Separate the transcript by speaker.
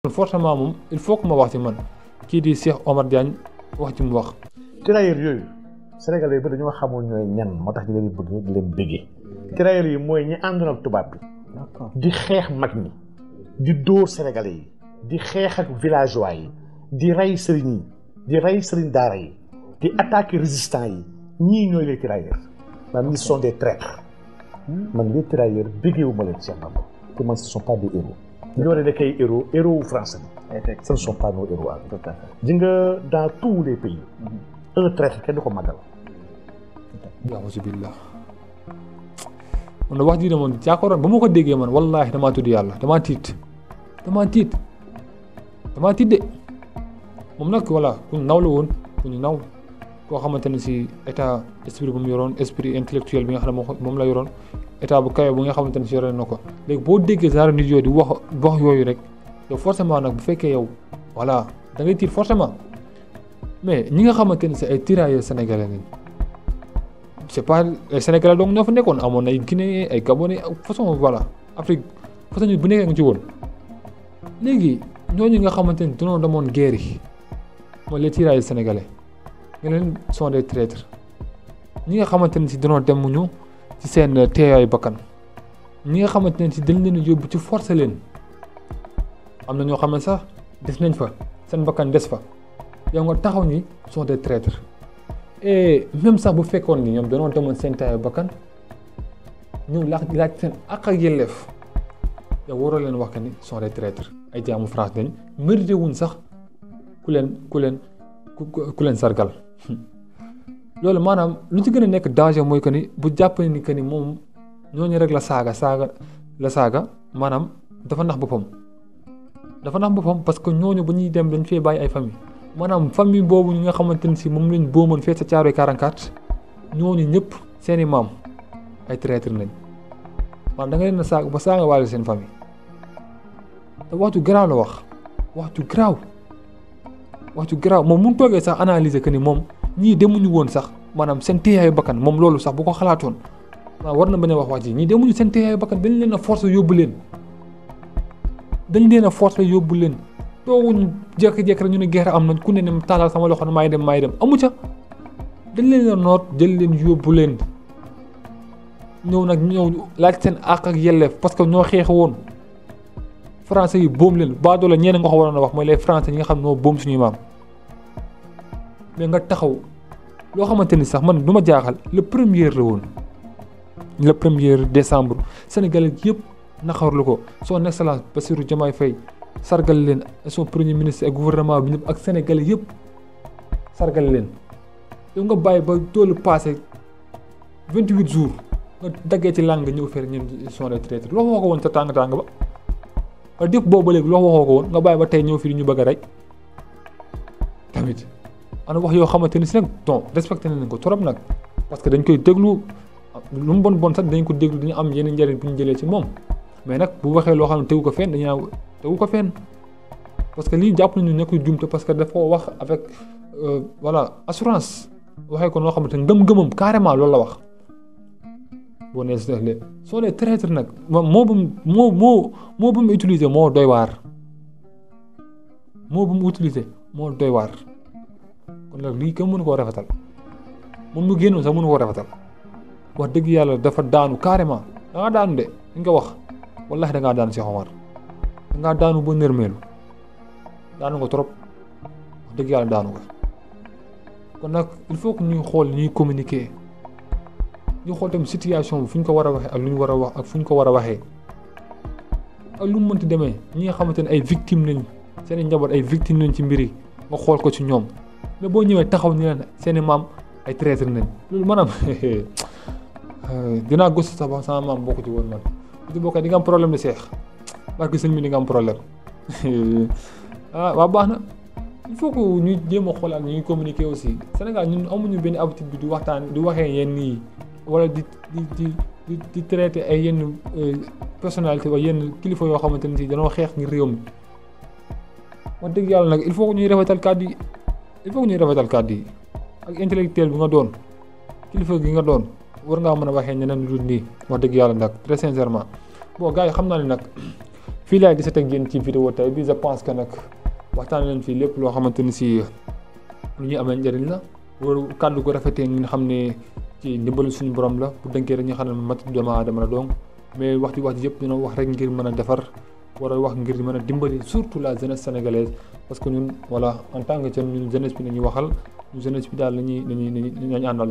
Speaker 1: kon forcément moom il faut que ma wax ci man kii di Cheikh Omar Diagne wax ci mu wax.
Speaker 2: tirailleurs yooyu Sénégalais yi ba dañoo xamul ñooy ñan moo tax ñu leen di bëgg di leen bëggee. tirailleurs yi mooy ñi àndoon ak tubaab bi. di xeex mag ñi. di dóor Sénégalais yi. di xeex ak villageois yi. di rey sëriñ yi. di rey sëriñ daara yi. di attaquer résistants yi. ñii ñooy les tirailleurs. maanaam ils sont des traîtres. man les tirailleurs bëggeewuma leen Cheikh Bamba. te man ce ne sont pas des héros. ñoo ne nekk ay héros français bi. ce ne sont pas nos héros à tout à fait. di nga dans tous les pays. un traître kenn du ko màggal.
Speaker 1: alhamdulilah. man wax ji de man jàkkaarloo ba ma ko déggee man wallaahi damaa tudd yàlla damaa tiit de moom nag voilà ku ñu naw la woon ku ñu naw koo xamante ne si état esprit bu mu yoroon esprit intellectuel bi nga xam ne moom la yoroon état bu kawe bu nga xamante ne si yoroon na ko léegi boo déggee genre nit yooyu di wax yooyu rek yow forcément nag bu fekkee yow voilà da ngay tiit forcément mais ñi nga xamante ne si ay tirailleurs sénégalais lañ. c'est pas les Sénégalais donc ñoo fa nekkoon amoon ay Guinéen ay Gabonais façon voilà Afrique façon bu nekkee nga ci woon léegi ñooñu nga xamante ni dañoo demoon guerre yi mooy les tirailleurs sénégalais nga leen sont des traîtres ñi nga xamante ne si dañoo dem ñu ci seen teeyaayu bakkan ñi nga xamante ne si dañ leen yóbbu ci forcer leen am na ñoo xam ne sax des nañ fa seen bakkan des fa yow nga taxaw ni sont des traîtres. et même sax bu fekkoon ni ñoom dañoo demoon seen taayu bakkan ñu laaj seen ak yelleef yow waroo leen wax que ni sont des traîtres ay jaamu France dañ mérité wuñ sax ku leen sargal loolu maanaam lu ci gën a nekk danger mooy que ni bu jàppee ni que ni moom ñooñu rek la saaga maanaam dafa nax boppam parce que ñooñu ba ñuy dem dañ fee bàyyi ay famille maanaam famille boobu ñi nga xamante ne si moom lañ boomoon fee sa Caaroy 44 ñooñu ñëpp seeni maam ay traître lañ maanaam da nga leen a saaga ba saaga waale seen famille te waxtu garaaw la wax waxtu garaaw moom mu toogee sax analyser que ni moom ñii demuñu woon sax maanaam seen teeyaayu bakkan moom loolu sax bu ko xalaatoon waaw war na bañ a wax ji ñii demuñu seen teeyaayu bakkan dañ leen a forcer yóbbu leen. tooguñu jékki-jékki rek ñu ne guerre am na ku ne ne taalal sama loxo ne maay dem amu ca dañ leen a noot jël leen yóbbu leen ñëw laaj seen àq ak yelleef parce que ñoo xeex woon français yi boom leen baadoo la ñeneen nga ko waroon a wax mooy les français ñi nga xam noo boom suñuy maam mais nga taxaw loo xamante ni sax man du ma jaaxal le 1er décembre Sénégalais yëpp naqarlu ko son excellence Bassirou Diomaye Faye sargal leen son premier ministre ak gouvernement bi ñëpp ak sénégalais yëpp sargal leen yow nga bàyyi ba toolu passé 28 jours nga daggee ci làng ñëw fer ñun sont des traîtres loo waxoo ko woon sa tàng-tàng ba dëpp boobu léegi loo waxoo ko woon nga bàyyi ba tey ñëw fii ñu bëgg a rey tamit ana wax yoo xamante ni si nag donc respecté nañ ko trop nag parce que dañ koy déglu lu mu bon sax dañ ko déglu dañu am yeneen njëriñ bu ñu jëlee ci moom mais nag bu waxee loo xam ne tegu ko fenn tegu ko fenn parce que lii jàpp nañu nekkul jumte parce que dafa wax avec assurance waxee ko noo xamante ne ngëm-ngëmam carrément loolu la wax boo nee soo dee traître nag moo bu mu utiliser moo doy waar kon nag lii kenn mënu koo rafetal moom mu génnoon sax mënu koo rafetal wax dëgg yàlla dafa daanu carrément da ngaa daanu de dañ ko wax wallahi da ngaa daanu Cheikh Omar da ngaa daanu ba nërmeelu daanu nga trop wax dëgg yàlla daanu nga kon nag il faut que ñuy xool ñuy communiquer ñu xool tamit situation bi fu ñu ko war a waxee ak lu ñu war a wax ak fu ñu ko war a waxee ak lu mu mënti demee ñi nga xamante ne ay victimes lañ seen i njaboot ay victimes lañ ci mbir yi nga xool ko ci ñoom mais boo ñëwee taxaw ñu leen seen i maam ay traître nañ loolu maanaam dinaa gëstu sax ba sama maam bokk ci woon man bu ci bokkee di nga am problème de seex parce que sëñ bi di nga am problème waaw baax na il faut que ñu jéem a xoolaat ñuy communiquer aussi Sénégal ñun amuñu benn habitude bi di waxtaan di waxee yenn yi wala di traité ay yenn personnalité wala yenn kilifa yoo xamante ne si dañoo xeex ngir réew mi wax dëgg yàlla nag il faut que ñuy rafetal kàddu yi ak intellectuel bi nga doon kilifa gi nga doon war ngaa mën a waxee ñeneen lu dul nii wax dëgg yàlla nag très sincèrement bon gars yi xam naa ne nag fii laay di set ak yéen ci vidéo tey bi je pense que nag waxtaan leen fii lépp loo xamante ni si lu ñuy amee njëriñ la loolu kàddu ko rafetee nga xam ne ci ndimbalu suñu borom la bu dënkee rek ñu xam ne mat doomu aadama la donc mais wax ji yëpp dina wax rek ngir mën a defar war a wax ngir mën a dimbali surtout la jeunesse sénégalaise parce que ñun voilà en tant que ñun jeunesse bi nañuy waxal jeunesse bi daal lañuy àndal daal